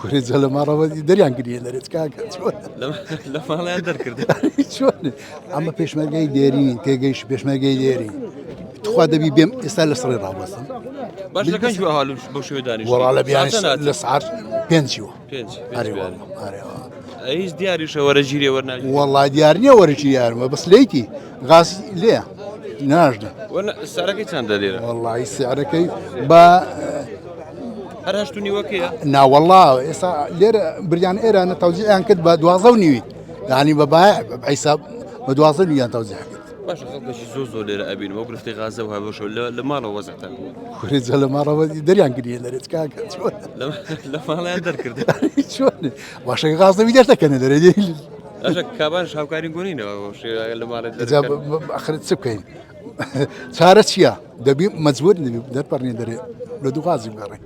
کورێ جا لە ماڵەوە دەریان کردیە دەرێت کاکە چۆن لە ماڵیان دەرکرد چۆن ئەمە پێشمەرگەی دێرین تێگەیش پێشمەرگەی دێرین تخوا دەبی بێم ئێستا لە سڕی ڕابەستم باش لەکەن جو ئەوها بەو شێوە دانیشت وەڵا لە بیان لە سعات پێنجیوە پێنج ئەرێ والله ئەرێ هیچ دیاریشە وەرە ژیرێ وەرناگیرێ وەڵا دیار نییە وەرەکی یارمە بەس لێیتی غاز لێ ناژدە وەرنە سعرەکەی چەندە لێرە وەڵی سعرەکەی بە هەر هەشت و نیوەکەیە ناوەڵا ئێستا لێرە بریان ئێرانە تەوزیعیان کرد بە دوازە و نیوی یعنی بە بایع بە حیساب بە دوازە نیویان تەوزیع کرد باشە خەڵکێکی زۆر زۆر لێرە ئەبینم ئەو گرفتی غازە و هەبەشەوە لە لە ماڵەوە وەزعتان کورێ جا لە ماڵەوە دەریان کردیە دەرێت کاکە چۆن لە ماڵیان دەرکرد چۆن باشە غاز دەبی دەردەکەنە دەرێ باشە کابانش هاوکاری گۆنینەوە لە ماڵێ ئەخرت چ بکەین چارە چییە دەبی مەجبور دەبی دەرپەڕێن دەرێ لە دوو غازی بگەڕێ.